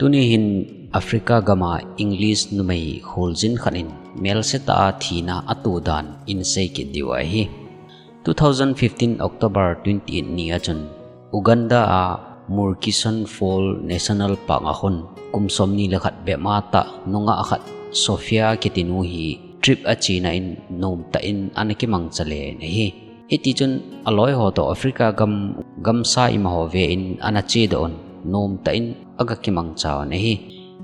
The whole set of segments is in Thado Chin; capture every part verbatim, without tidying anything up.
Tuni hin Africa gam a English numei kholjin khat in melse tah a thina ato dan in sei kit diu ahi. Two thousand fifteen October twenty-eight ni a chun Uganda a Murchison Falls National Park a khun kum somni le khat bep ma tah nungah khat Sophia kiti nu hi trip a chena in nomtah in ana kimangcha le in ahi. Hiti chun aloi ho toh Africa gam, gamsa ima ho ve in ana chedoh un, nomtah in aga kimangcha un ahi.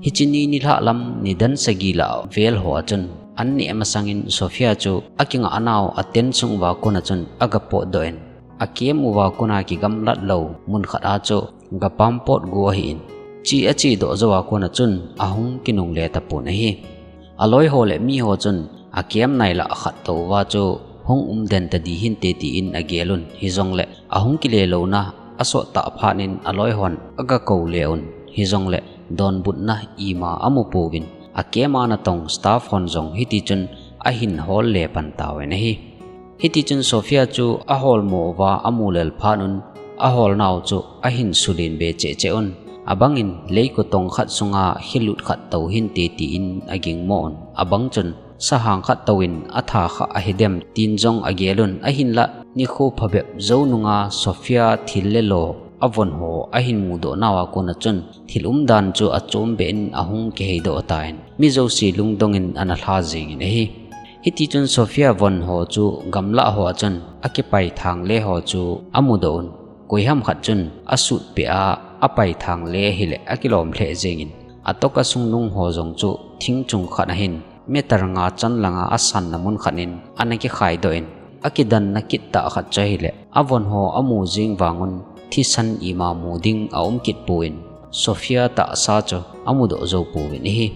Hiche ni nilhah lam nidan sagi lah vel ho a chun, an neh masang in Sophia chu akingah nau a tent sung uva kon a chun aga potdoh in, akem uva kon a kigamlat lou mun khat a chu gapam pot go ahi in, che achedoh jou a kon a chun ahung kinungle tapon ahi. Aloi ho le mi ho chun akem nai lah khat tou uva chu hung um den tadi hinte tin agel un, hijongle ahung kile louna asot tah phat in aloi hon aga kou le un, hijongle donbutna ima amu pouvin, akem a natong staff hon jong hiti chun ahin hol le pan tauvin ahi. Hiti chun Sophia chu aholmo uva amu lel phat un, aholnau chu ahin sulen be cheh cheh un, abang in leiko tong khat sunga khelut khat tou hinte tin agingmo un, abang chun sahang khat tou in atha kha ahi dem tin jong agel un, ahinlah nikho phabep jou nunga Sophia thil le lo avon ho ahin mudoh nau a kon a chun thil umdan chu achom beh in ahung kiheidoh tan, mi jouse lungdong in ana lha jeng in ahi. Hiti chun Sophia von ho chu gamlah ho a chun akipai thang le ho chu amudoh un, koiham khat chun asut peh a apai thang le hile akilom lheh jeng in, atoka sungnung ho jong chu thing chung khat a hin meter nga chan langa asanna mun khat in ana kikhaidoh in, akidanna kit tah khat chu ahile avon ho amu jing vang un thisan ima mu ding aum kit pon, Sophia tahsa chu amudoh jou pouvin ahi.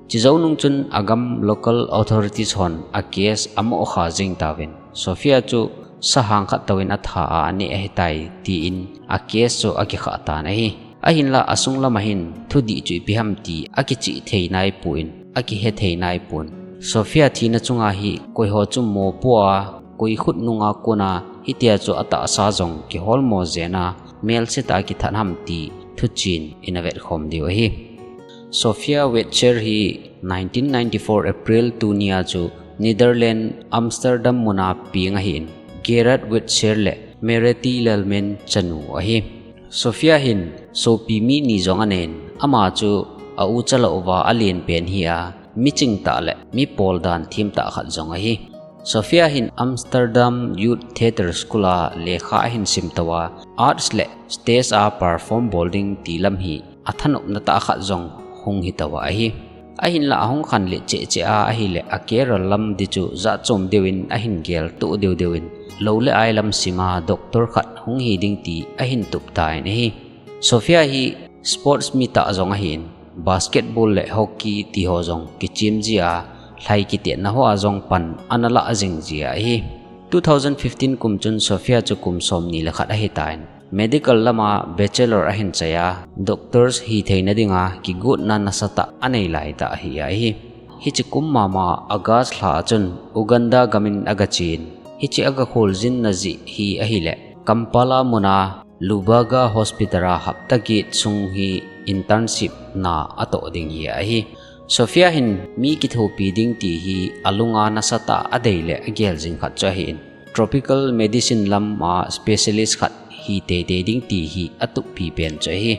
Chujou nung chun agam local authorities hon a case amoh kha jing tauvin, Sophia chu sahang khat tou in atha a aneh ahitai tin a case chu akikhah tan ahi. Ahinlah asung lam a hin thudih chu ipi ham ti akichih thei nai pon, akihe thei nai pon. Sophia thina chunga hi koi ho chu mopo a, koi khut nunga kon a hitia chu atahsa jong kiholmo jeng a melse tah a kithat ham ti thuchen in avetkhom diu ahi. Sophia Witzer hi nineteen ninety-four April two ni a chu Netherlands Amsterdam mun a peng ahin, Gerard Witzer le Merete Lelman chanu ahi. Sophia hin sopi mi ni jong anei in, ama chu a u chalou uva alen pen hi a, miching tah le mi poldan them tah khat jong ahi. Sophia hin Amsterdam Youth Theatre School a lekha ahin sim tou a, arts le stage a perform bol ding ti lam hi athanopna tah khat jong hung hi tou ahi. Ahinlah ahung khanlet cheh cheh a ahile a career lam di chu jatchom deu in ahin gel toh deu deu in, lou le ai lam sim a doctor khat hung hi ding ti ahin tup tan ahi. Sophia hi sports mi tah jong ahin, basketball le hockey ti ho jong kichim ji a, lhai kitetna ho a jong pan ana la jing ji ahi. Two thousand fifteen kum chun Sophia chu kum somni le khat ahi tan, medical lam a bachelor ahin chai a, doctors hi theina ding a kigotna nasatah anei lai tah ahi ahi. Hiche kum mama August lha a chun Uganda gam in aga chen. Hiche aga kholjinna jeh hi ahile Kampala mun a Lubaga Hospital a hapta get sung hi internship na atoh ding hi ahi. Sophia hin mi kithopi ding ti hi alunga nasatah a adei le agel jing khat chu ahin, tropical medicine lam a specialist khat hi teitei ding ti hi atup pipen chu ahi.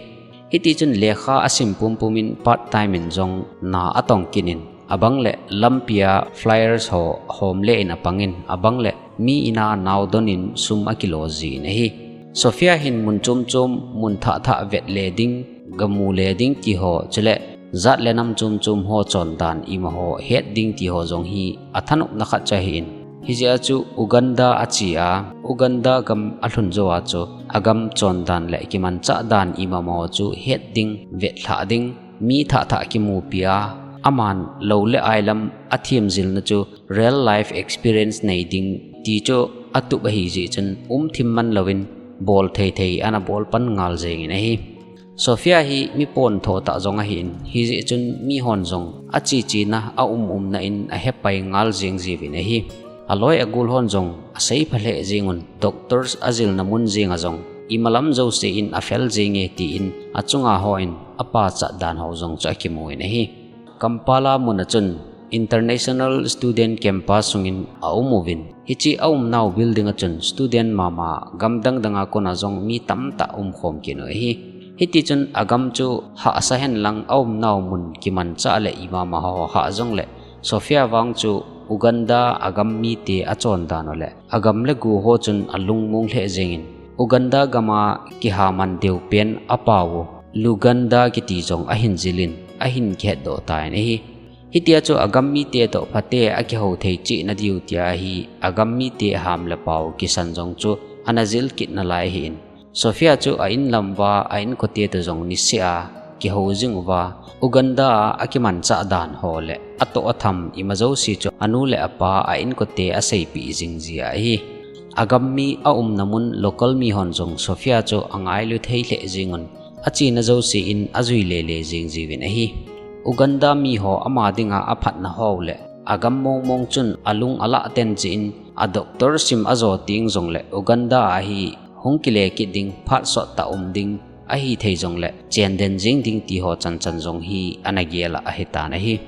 Hiti chun lekha asim pumpum in part time in jong na atong kit in, abang le lampi a flyers ho hom le in apang in, abang le mi in a nao don in sum akilo ji in ahi. Sophia hin mun chom chom, mun thah thah vet le ding, gamu le ding ti ho, chule jat le nam chom chom ho chondan ima ho het ding ti ho jong hi athanopna khat chu ahin. Hijeh a chu Uganda ache a, Uganda gam alhun jou a chu agam chondan le kimanchah dan ima mo chu het ding, vetlhah ding, mi thah thah kimupi a, aman lou le ai lam athem jilna chu real life experience nei ding ti chu atup ahi jeh chun umthim man louvin bol thei thei ana bol pan ngal jeng in ahi. Sophia hi mi pontho tah jong ahin, hijeh chun mi hon jong ache chena, aum umna in ahepai ngal jeng jiuvin ahi. Aloi agol hon jong asei pha lheh jeng un, doctors ajilna mun jeng a jong imalam jouse in afel jenge tin achunga hon apachat dan ho jong chu akimun ahi. Kampala mun a chun International Student Campus sungin aum uvin, hiche aumnau building a chun student mama gam dang danga kona jong mi tamtah umkhom kit u ahi. Hiti chun agam chu hahsa henlang aumnau mun kimanchah le imama ho hah jongle Sofia vang chu Uganda agam mite achondan u le agam le go ho chun alungmong lheh jengin, Uganda gama kihaman deupen apao u Luganda kiti jong ahin jilin, ahin kihetdoh tan ahi. Hitia chu agam mite toh phatea kihou thei cheh nadiu tia hi agam mite ham le pao kisan jong chu ana jil kit nalai ahin. Sofia chu a-in lam uva a-inkote toh jong niseh a kihou jing uva, Uganda a akimanchah dan ho le atoh atham ima jouse chu anu le apa a-inkote aseipeh jing jia ahi. Agam mi aumna mun local mi hon jong Sofia chu angailu thei lheh jengun, achena jouse in ajui lele jing jiuvin ahi. Uganda mi ho ama dinga aphatna ho le agam mongmong chun alung alah ten jeh in a doctor sim ajo teng jongle Uganda a hi hung kile kit ding, phat sottah um ding, ahithei jongle chenden jing ding ti ho chanchan jong hi ana gel a ahitan ahi.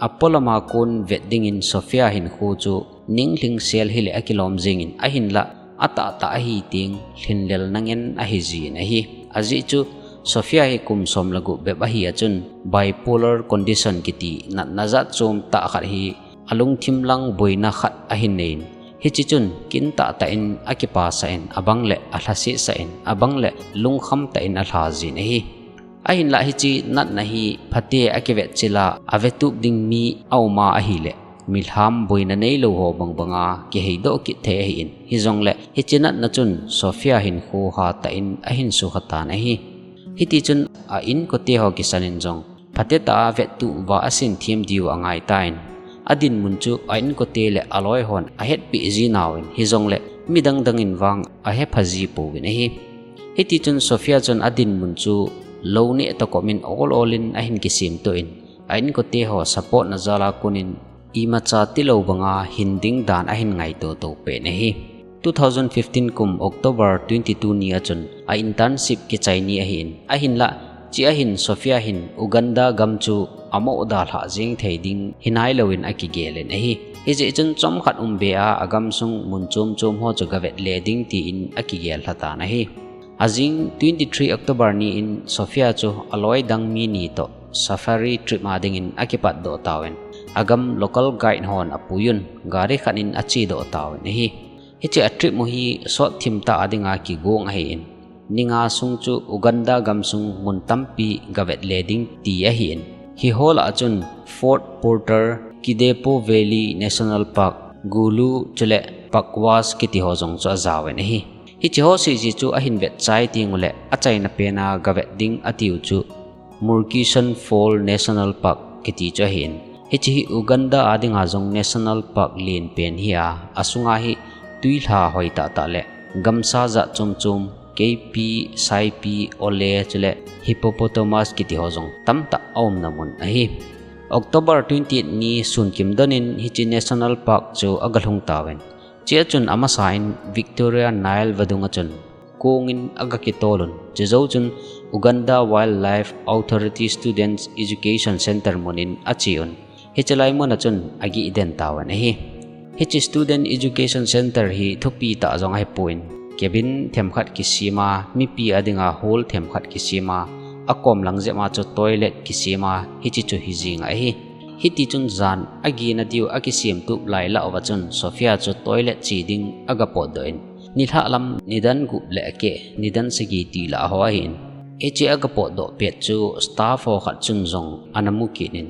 Apolama kon vet dingin Sofia hinkho chu ninglhingsel hile akilom jengin, ahinlah atahtah ahi teng lhinlelna ngen ahijin ahi. Ajeh chu Sofia hi kum som le gup bep ahi a chun bipolar condition kiti natna jat chomtah khat hi alungthim lang boina khat ahin neiyin, hiche chun kintahtah in akipasah in, abang le alhasetsah in, abang le lungkhamtah in alha jin ahi. Ahinlah hiche natna hi phatea akivetchil a avetup ding mi auma ahile, milham boina neilou ho bangbanga kiheidoh kit thei ahin. Hijongle hiche natna chun Sofia hinkho hatah in ahin sukhatan ahi. Hiti chun a-inkote ho kisan in jong phatetah a vettup uva asin them diu angaitan, adinmun chu a-inkote le aloi hon ahetpeh jinauvin, hijongle midang dang in vang ahepha jipouvin ahi. Hiti chun Sofia chun adinmun chu lou neh toh kom in ol ol in ahin kisemtoh in, a-inkote ho support na jal a kon in imacha tilou banga hin ding dan ahin ngaito to pen ahi. Two thousand fifteen kum October twenty two ni a chun a internship kichai ni ahin, ahinlah hiche a hin Sofia hin Uganda gam chu amoh dalhah jeng thei ding hinailouvin akigel in ahi. Hijeh chun chomkhat umbe a agamsung mun chom chom ho chu gavet le ding tin akigel lhatan ahi. Ajing twenty three October ni in Sofia chu aloi dang mi ni toh safari trip a dingin akipatdoh tauvin, agam local guide hon apuiyun gari khat in achedoh tauvin ahi. Hiche a trip u hi sot thim tah a dinga kigong ahin, ni nga sung chu Uganda gamsung mun tampi gavet le ding ti ahin. Hiho lah a chun Fort Portal, Kidepo Valley National Park, Gulu chule Pakwas kiti ho jong chu ajaovin ahi. Hiche ho seh jeh chu ahin vet chai teng uleh achaina pen a gavet ding atiu chu Murchison Falls National Park kiti chu ahin. Hiche hi Uganda a dinga jong National Park len pen hi a, asunga hi tuilha hoi tahtah le gamsa jat chom chom, keipi, saipi, ole chule hippopotamus kiti ho jong tamtah aumna mun ahi. October twenty eight ni sun kimdon in hiche National Park chu agalhung tauvin. Hiche a chun amasa in Victoria Nile vadung a chun kong in agakitol un. Hiche jou chun Uganda Wildlife Authority Students Education Centre mun in ache un. Hiche lai mun a chun agih den tauvin ahi. Hiche Student Education Centre hi thupi tah jong ahipon, cabin themkhat kisem a, mipi a dinga hall themkhat kisem a, akom lang jep a chu toilet kisem a, hiche chu hijing ahi. Hiti chun jan agina diu akisem tup lai lah uva chun Sofia chu toilet che ding agapotdoh in, nilhah lam nidan gup le akeh, nidan sagi ti lah ho ahin. Hiche agapotdoh pet chu staff ho khat chun jong ana mu kit in,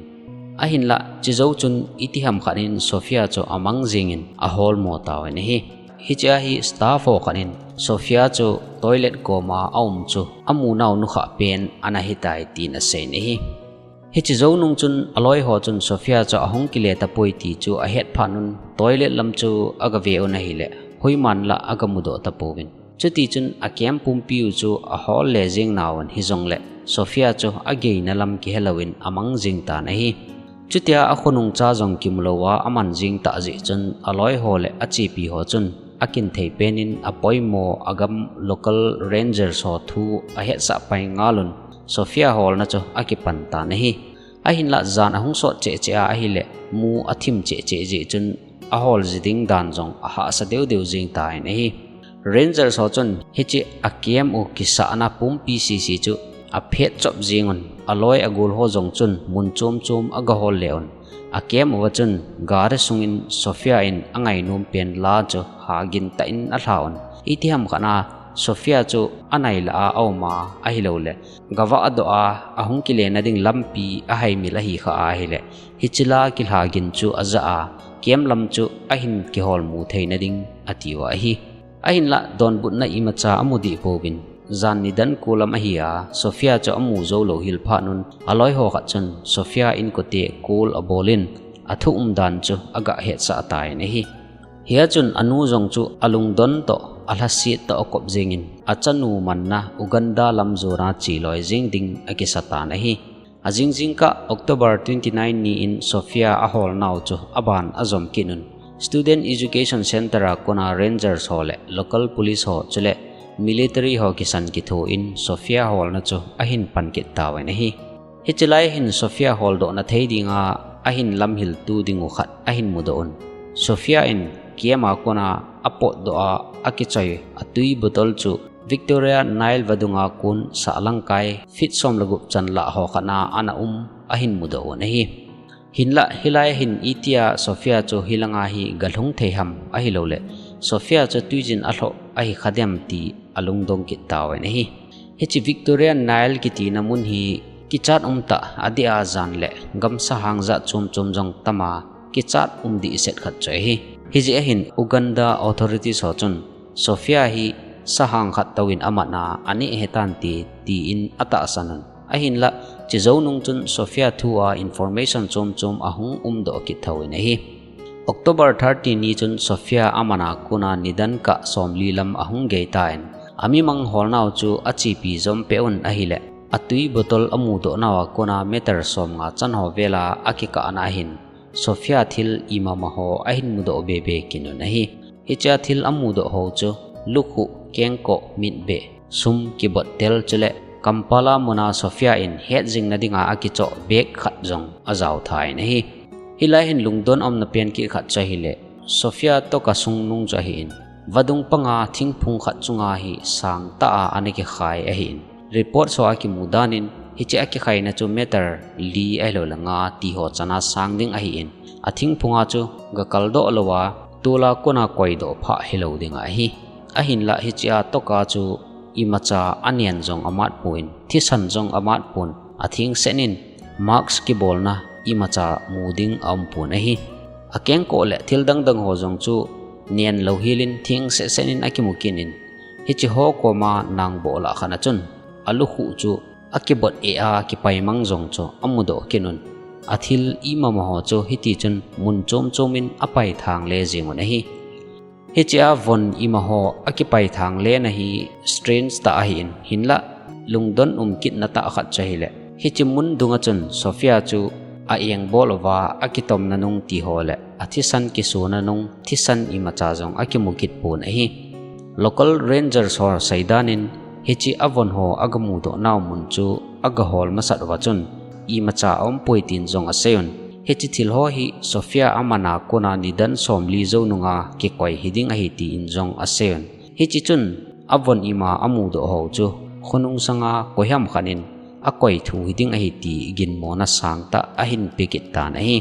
ahinlah hiche jou chun itiham khat in Sofia chu amang jing in aholmo tauvin ahi. Hiche a hi staff ho khat in Sofia chu toilet koma aum chu amunau nukhah pen ana hitai tin aseiyin ahi. Hiche jou nung chun aloi ho chun Sofia chu ahung kile tapoi ti chu ahet phat un toilet lam chu agave un ahileh, hoiman lah agamudoh tapouvin. Chutichun a camp pumpiu chu ahol le jeng nauvin, hijongleh Sofia chu ageina lam kihelouvin amang jing tan ahi. Chutia akhonung cha jong kimulouva aman jing tah jeh chun aloi ho le achepi ho chun akinthei penin apoimo agam local rangers ho thu ahetsah pai ngalun Sofia holna chu akipan tan ahi. Ahinlah jan ahung sot cheh cheh a ahileh mu athim cheh cheh jeh chun ahol ji ding dan jong ahahsa deu deu jing tan ahi. Rangers ho chun hiche a camp u kisahna pumpi sisi chu aphet chop jingun aloi agol ho jong chun mun chom chom agahol le un. A camp uva chun gari sungin Sofia in angainom pen la chu hagin tah in alha un. Itiham khat a Sofia chu anai la a aum a ahilou le gavah doh a ahung kile na ding lampi ahaimil ahi kha ahileh hiche la kilha gin chu aja a camp lam chu ahin kihol mu thei na ding ati u ahi. Ahinlah donbutna imacha amu dih pouvin jan nidan kul lam ahi a Sofia chu amu jou lou hil phat un aloi ho khat chun Sofia inkote kul abolin athu um dan chu agah hetsah tan ahi. Hia chun anu jong chu alungdon toh alhasit toh akop jingin achanu manna Uganda lam jona cheloi jing ding akisa tan ahi. Ajing jingkah October twenty nine ni in Sofia aholnau chu aban ajom kit un. Student Education Center a kona rangers ho le local police ho chule military ho kisan kitho in Sofia holna chu ahin pan kit tauvin ahi. Hiche lai hin Sofia holdoh na thei dinga ahin lamhil tu ding u khat ahin mudoh un. Sofia in camp a kona apotdoh a akichoi atui bottle chu Victoria Nile vadunga kon sahlang kai feet som le gup chan lah ho khat a ana um ahin mudoh un ahi. Hinlah hilai hin itia Sofia chu hilanga hi galhung thei ham ahilou le Sofia chu tuijin alhoh ahi kha dem ti alungdong kit tauvin ahi. Hiche Victoria Nile kitina mun hi kichat um tah adeh a jan le gamsa hang jat chom chom jong tam a kichat um dih set khat chu ahi. Hijeh a hin Uganda authorities ho chun Sofia hi sahang khat touvin amat a aneh hetan ti, tiin atahsan un. Ahinlah, chejou nung chun Sofia thu a information chom chom ahung umdoh kit thouvin ahi. October thirty ni chun Sofia aman a kona nidan kah somli lam ahung gei tan, amimang holnau chu achepi jom peh un ahileh, atui bottle amudoh nau a kona meter somnga chan ho vel a akikah na ahin, Sofia thil imama ho ahin mudoh be be kit un ahi. Hichea thil amudoh ho chu lukhuh, kengkoh, mitbeh, sum, kibot tel chule Kampala muna Sofia in hetjing na dinga akichoh bag khat jong ajao tan ahi. Hilai hin lungdon umna pen kit khat chu ahileh, Sofia toka sung nung chu ahin, vadung panga thingphung khat chunga hi sangtah a ana kikhai ahin. Report ho a kimu danin, hiche akikhaina chu meter li ahilou le nga ti ho chan a sang ding ahin, athingphunga chu gakaldoh lou a, tol a kona koidoh phah hilou ding ahi. Ahinlah hichea toka chu imacha anen jong amat pon, thisan jong amat pon, athengsen in mask kibolna imacha mu ding aum pon ahi. Akengkoh le thil dang dang ho jong chu nen louhel in thengsen in akimu kit in, hiche ho koma nangboh lah khat a chun alukhuh chu akibot e a kipaimang jong chu amudoh kit un. Athil imama ho chu hiti chun mun chom chom in apai thang le jing un ahi. Hichea von ima ho akipai thang lena hi strange tah ahin, hinlah lungdon um kitna tah khat chu ahileh, hiche mun dunga chun Sofia chu a engbol uva akitomna nung ti ho le athisan kisona nung thisan imacha jong akimu kit pon ahi. Local rangers ho seidan in, hiche avon ho agamudoh nau mun chu agahol masat uva chun imacha aumpoi tin jong asei un. Hiche thil ho hi Sofia aman a kona nidan somli jou nunga kikoi hiding ahi tin jong asei un. Hiche chun avon ima amudoh ho chu khonung sanga koiham khat in akoi thu hiding ahi ti ginmona sangtah ahin pe kit tan ahi.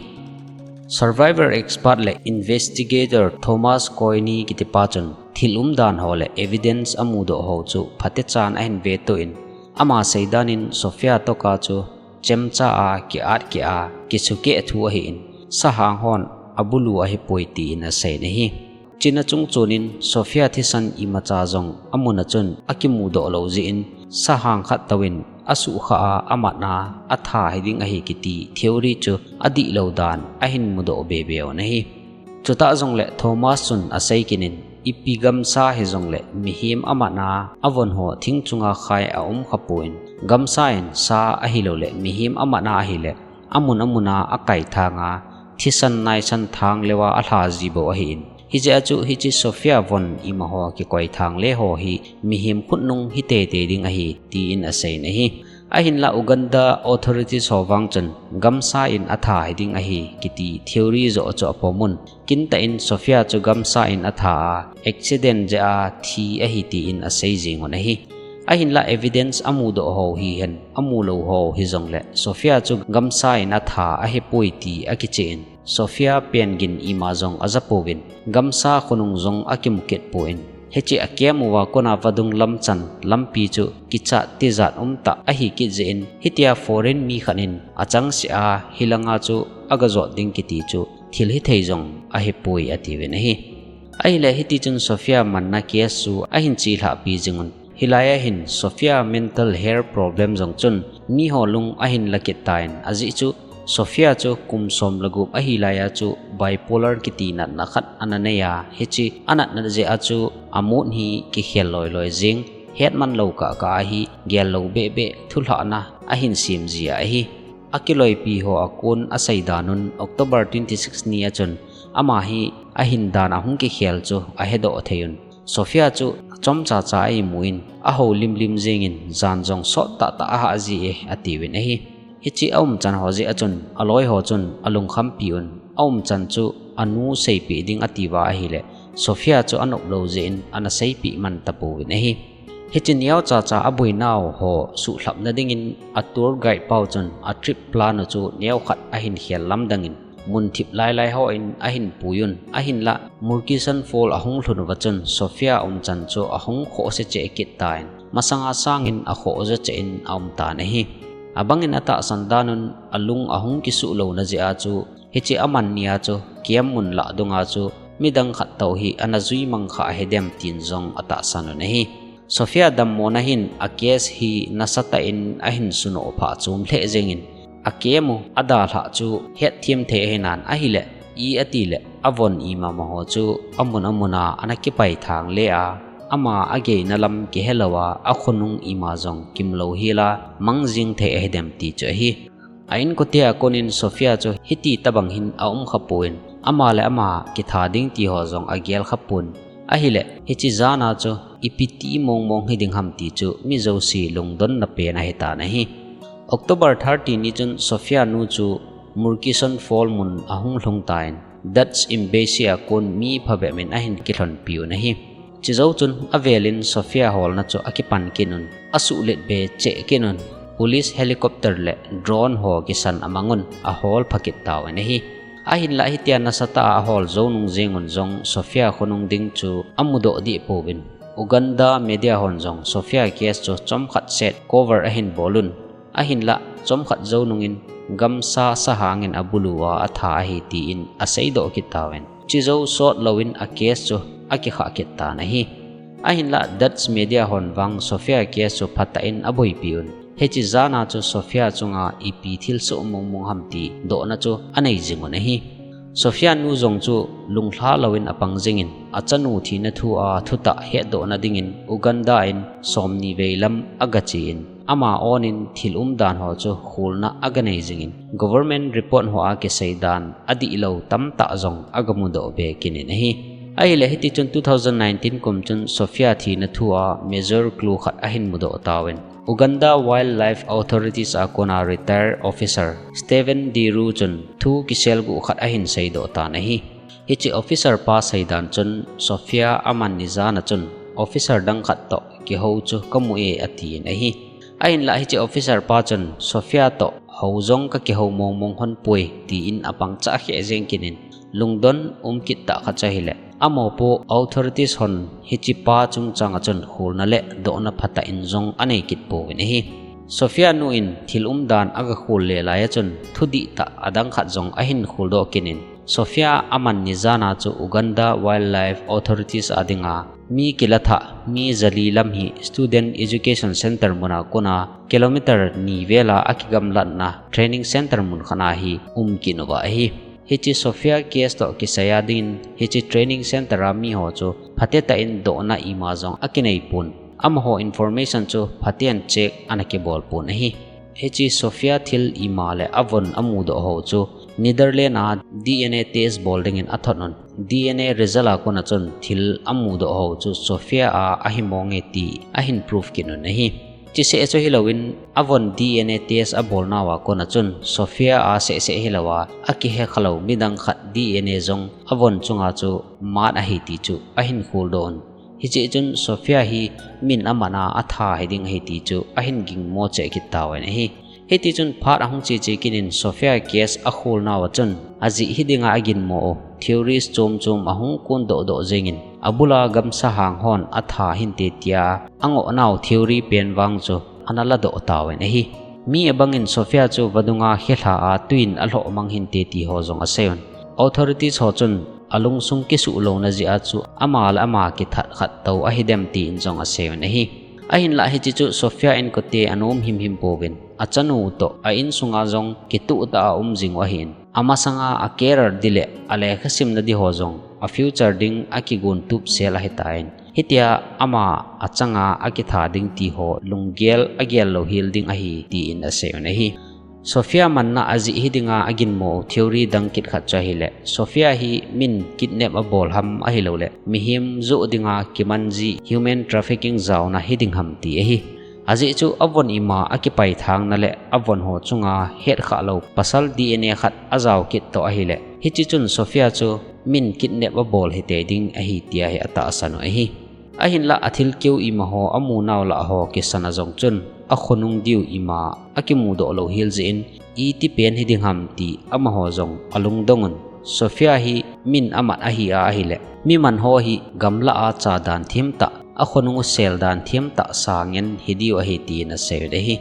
Survivor expert le investigator Thomas Coyne kitipa chun thil umdan ho le evidence amudoh ho chu phatechan ahin veto in, ama seidan in Sofia toka chu chemcha a kiat keh a kisukeh thu ahin, sahang hon abulu ahipoi tin asei in ahi. China chung chun in Sofia thisan imacha jong amun a chun akimudoh lou jeh in sahang khat touvin asuhkhah a amat a atha hiding ahi kiti theory chu adihlou dan ahin mudoh be be un ahi. Chutah jongle Thomas chun asei kit in, ipi gamsa hijongle mihem amat a avon ho thing chunga khai aum khapon, gamsa in sa ahilou le mihem amat a ahile amun amun a akaithang a thisan naisan thang leuva alha ji bou ahin, Hijeh a chu hiche Sofia von ima ho kikoi thang le ho hi mihem khutnung hi teitei ding ahi, tin asei in ahi. Ahinlah Uganda authorities ho vang chun gamsa in atha hiding ahi kiti theory joh chu apomun. Kintah in Sofia chu gamsa in atha a, accident jeh a thi ahi tin asei jing un ahi. Ahinlah evidence amudoh ho hihen, amu lou ho hijongle Sofia chu gamsa in atha ahipoi ti akichen, Sofia pen gin ima jong ajapouvin, gamsa khonung jong akimu kit pon. Hiche akemu a kona vadung lamchan lampi chu kichat tijat umtah ahi kit jeh in, hitia foreign mi khat in achangseh a hilanga chu agajot ding kiti chu thil hithei jong ahipoi atiuvin ahi. Ahile hitichun Sofia manna case chu ahin chelhahpi jingun. Hilai a hin Sofia mental health problem jong chun miho lung ahin la kit tan, ajeh chu Sofia chu kum som le gup ahi laiya chu bipolar kiti natna khat ana neiya, hiche anatna jeh a chu amood hi kikhel loiloi jing, hetman lou kahkah ahi, gel lou behbeh thulhahna ahin sem jia ahi. Akiloipi ho a kon asei dan un October twenty six ni a chun ama hi ahin dan ahung kikhel chu ahedoh thei un. Sofia chu chomchacha a imu in, ahoulimlim jingin, jan jong sot tahtah ahah jie atiuvin ahi. Hiche aumchan ho jeh a chun aloi ho chun alungkhampi un, aumchan chu anu seipeh ding atiuva ahile, Sofia chu anop lou jeh in ana seipeh man tapouvin ahi. Hiche neochacha aboinau ho suhlhapna dingin a tour guide pau chun a trip plan u chu neokhat ahin khel lamdangin, munthip lailai hon ahin puiyun, ahinlah Murchison Falls ahung lhun uva chun Sofia umchan chu ahung khohse cheh kit tan, masanga sangin akhoh jo cheh in aumtan ahi. Abangin atahsan dan un alung ahung kisuh louna jeh a chu hiche aman nia chu camp mun lah dunga chu midang khat toh hi ana juimang kha ahidem tin jong atahsan un ahi. Sofia dammona hin a case hi nasatah in ahin sunoh phah chom lheh jengin, akemu adalhah chu hetthem thei ahinan ahile, i atile avon imama ho chu amun amun a ana kipai thang le a, ama ageina lam kihe louva akhonung ima jong kimlou hila mangjing thei ahidem ti chu ahi. A inkote a konin Sofia chu hiti tobang hin aumkhapon, ama le ama kitha ding ti ho jong agelkhapon. Ahile hiche jana chu ipi ti mongmong hiding ham ti chu mi jouse lungdonna pen ahitan ahi. October thirty ni chun Sofia nu chu Murchison Falls mun ahung lhung tan, Dutch Embassy a kon mi phabep in ahin kilhonpiun ahi. Chujou chun avelin Sofia holna chu akipan kit un, asuhlet be cheh kit un, police helicopter le drone ho kisan amangun ahol phakit tauvin ahi. Ahinlah hitia nasatah a ahol jou nung jengun jong Sofia khonung ding chu amudoh deh pouvin, Uganda media hon jong Sofia case chu chomkhat set cover ahin bolun, ahinlah chomkhat jou nungin gamsa sahangin abulu a atha ahi tin aseidoh kit tauvin, chujou sot louvin a case chu akikhah kit tan ahi. Ahinlah Dutch media hon vang Sofia case chu phatah in aboipiun, hiche jana chu Sofia chunga ipi thilsoh mongmong ham ti dohna chu anei jingun ahi. Sofia nu jong chu lunglha louvin apang jingin, achanu thina thu a thutah hetdohna dingin Uganda in somni vei lam agachen, ama onin thil umdan ho chu kholna aganei jingin, government report ho a kisei dan adihlou tamtah jong agamudoh be kit in ahi. Ahile hitichun two thousand nineteen kum chun Sofia thina thu a major clue khat ahin mudoh tauvin, Uganda Wildlife Authorities a kona retired officer Steven Deru chun thu kiselguh khat ahin seidoh tan ahi. Hiche officer pa seidan chun Sofia amanni jana chun officer dang khat toh kihou chu kamu e atin ahi. Ahinlah hiche officer pa chun Sofia toh hou jong kakihou mongmong lhon poi tin apangcha kheh jeng kit in, lungdon um kit tah khat chu ahile, amopo authorities hon hiche pa chungchanga chun kholna le dohna phatah in jong anei kit pouvin ahi. Sofia nu in thil umdan agakhol le laiya chun thudihtah adang khat jong ahin kholdoh kit in, Sofia amanni jana chu Uganda Wildlife Authorities a dinga mi kilathah mi jali lam hi Student Education Center muna kona kilometer ni vela akigamlatna training center mun khat a hi um kit uva ahi. Hiche Sofia case toh kisaiya dingin hiche training center a miho chu phatetah in dohna ima jong akineipon, amaho information chu phaten check ana kibolpon ahi. Hiche Sofia thil ima le avon amudoh ho chu Netherlands a D N A test bol dingin athot un, D N A result a kona chun thil amudoh ho chu Sophia a ahi mong e ti ahin prove kit un ahi. Chuseh chu hilouvin avon D N A test abolnau a kona chun Sophia a sehseh hilouva, akihekhalou midang khat D N A jong avon chunga chu mat ahi ti chu ahin kholdoh un. Hiche chun Sophia hi min aman a atha hiding ahi ti chu ahin gingmo cheh kit tauvin ahi. Hitichun phat ahung cheche kit in Sophia case akholnau a chun ajeh hidinga aginmo u theories chom chom ahung kondoh doh jengin, abula gamsa hang hon atha hinte tia angohnau theory pen vang chu ana ladoh tauvin ahi. Mi abangin Sophia chu vadunga khelha a tuiyin alhoh mang hinte ti ho jong aseiyun. Authorities ho chun alungsung kisuh louna jeh a chu ama le ama kithat khat tou ahidem tin jong aseiyun ahi. Ahinlah hiche chu Sophia inkote anom himhim pouvin, achanu toh a insunga jong kitoh tah a um jing u ahin, amasanga a career di le alekha simna di ho jong a future ding akigon tup sel ahitan, hitia ama achanga akitha ding ti ho lunggel agel louhel ding ahi tin aseiyun ahi. Sophia manna ajeh hidinga aginmo theory dang kit khat chu ahile, Sophia hi min kidnap abol ham ahilouleh mihem joh dinga kiman ji human trafficking jaona hiding ham ti ahi. Ajeh chu avon ima akipaithangna le avon ho chunga hetkhah lou pasal D N A khat ajao kit toh ahile, hiche chun Sophia chu min kidnap abol hite ding ahi tia hi atahsan u ahi. Ahinlah athilkeu ima ho amunau lah ho kisana jong chun akhonung diu ima akimudoh louhel jeh in iti pen hiding ham ti amaho jong alungdong un. Sophia hi min amat ahi a ahile, mi man ho hi gamlah a cha dan themtah, akhonung u sel dan themtah sangen hidiu ahi tin aseiyun ahi.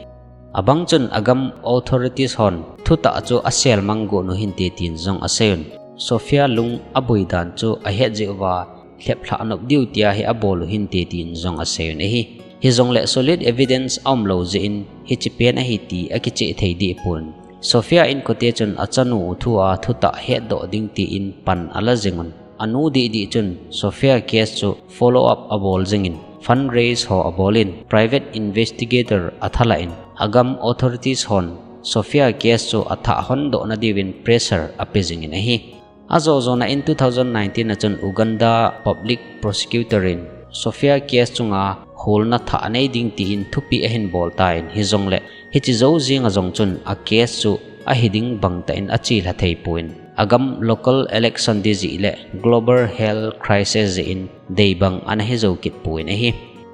Abang chun agam authorities hon thutah chu asel mang got u hinte tin jong aseiyun. Sophia lung aboi dan chu ahet jeh uva, lheplhah nop diu tia hi abol u hinte tin jong aseiyun ahi. Hijongle solid evidence aumlou jeh in hiche pen ahi ti akicheh thei deh pon. Sophia inkote chun achanu u thua thutah hetdoh ding tin pan ala jengun. Anu didi chun Sophia case chu follow up abol jengin fundraise ho abolin private investigator athalah in agam authorities hon Sophia case chu athah hondoh nadiuvin pressure ape jengin ahi. Ajo jona in two thousand nineteen a chun Uganda Public Prosecutor in Sophia case chunga holna thah nei ding tin thupeh ahin bol tan hijongle hiche jou jenga jong chun a case chu ahiding bangtah in achelha thei pon agam local election di jeh le global health crisis jeh in deibang ana hijou kit pon ahi.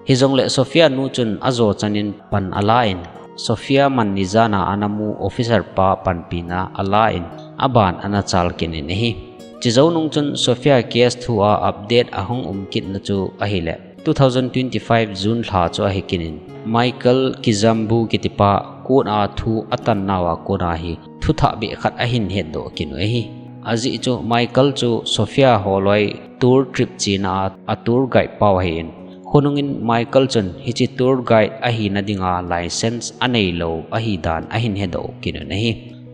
Hijongle Sophia nu chun ajo chanin pan alan, Sophia man ni jana ana mu officer pa panpina alan, aban ana chal kit in ahi. Chujou nung chun Sophia case thua update ahung um kitna chu ahile, two thousand twenty-five June lha chu ahi kit in, Michael Kizambu kitipa court a thu atannau a kona hi thuthah beh khat ahin hetdoh kit u ahi. Ajeh chu Michael chu Sophia holoi tour trip chena a tour guide pau ahin, khonungin Michael chun hiche tour guide ahina dinga license aneilou ahidan ahin hedoh kit un ahi.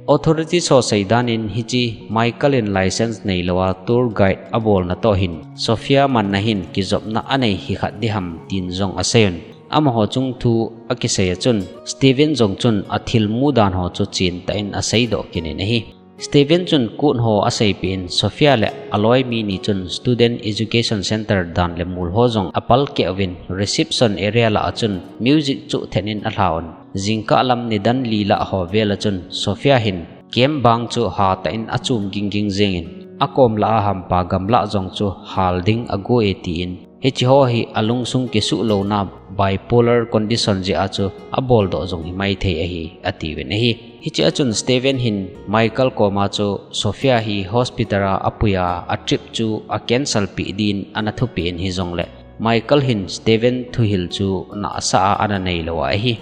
Authorities ho seidan in hiche Michael in license neilouva tour guide abolna toh hin Sophia manna hin kijopna anei hikhat diham tin jong aseiyun. Amaho chung thu akisei a chun Steven jong chun athilmu dan ho chu chentah in aseidoh kit in ahi. Steven chun court ho aseipeh in Sophia le aloi mi ni chun Student Education Center dan le mol ho jong apalkeh uvin reception area lah a chun music chu then in alhauvin, jingkah lam nidan li lah ho vel a chun Sophia hin camp bang chu hatah in achom gingging jengin, akom lah a hampa gamlah jong chu hal ding ago e tin, hiche ho hi alungsung kisuh louna bipolar condition jeh a chu aboldoh jong himaithei ahi, atiuvin ahi. Hiche a chun Steven hin Michael koma chu Sophia hi hospital a apuiya, a trip chu acancel peh din ana thupeh in hijongle, Michael hin Steven thuhil chu nahsah a ana neilou ahi.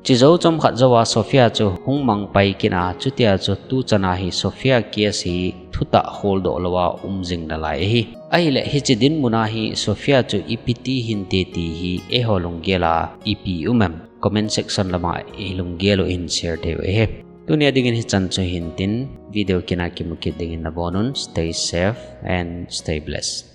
Chujou chomkhat jouva Sophia chu hung mangpai kit a, chutia chu tuchana hi Sophia case hi thutah kholdoh louva um jing nalai ahi. Ahile hiche dinmuna hi Sophia chu ipi ti hinte ti hi eiho lunggel a ipi um em? Comment section lama ilunggel u in share thei u ahi. Tunia dingin hichan chu hintin, video kina kimu kit dingin nabonun, stay safe and stay blessed.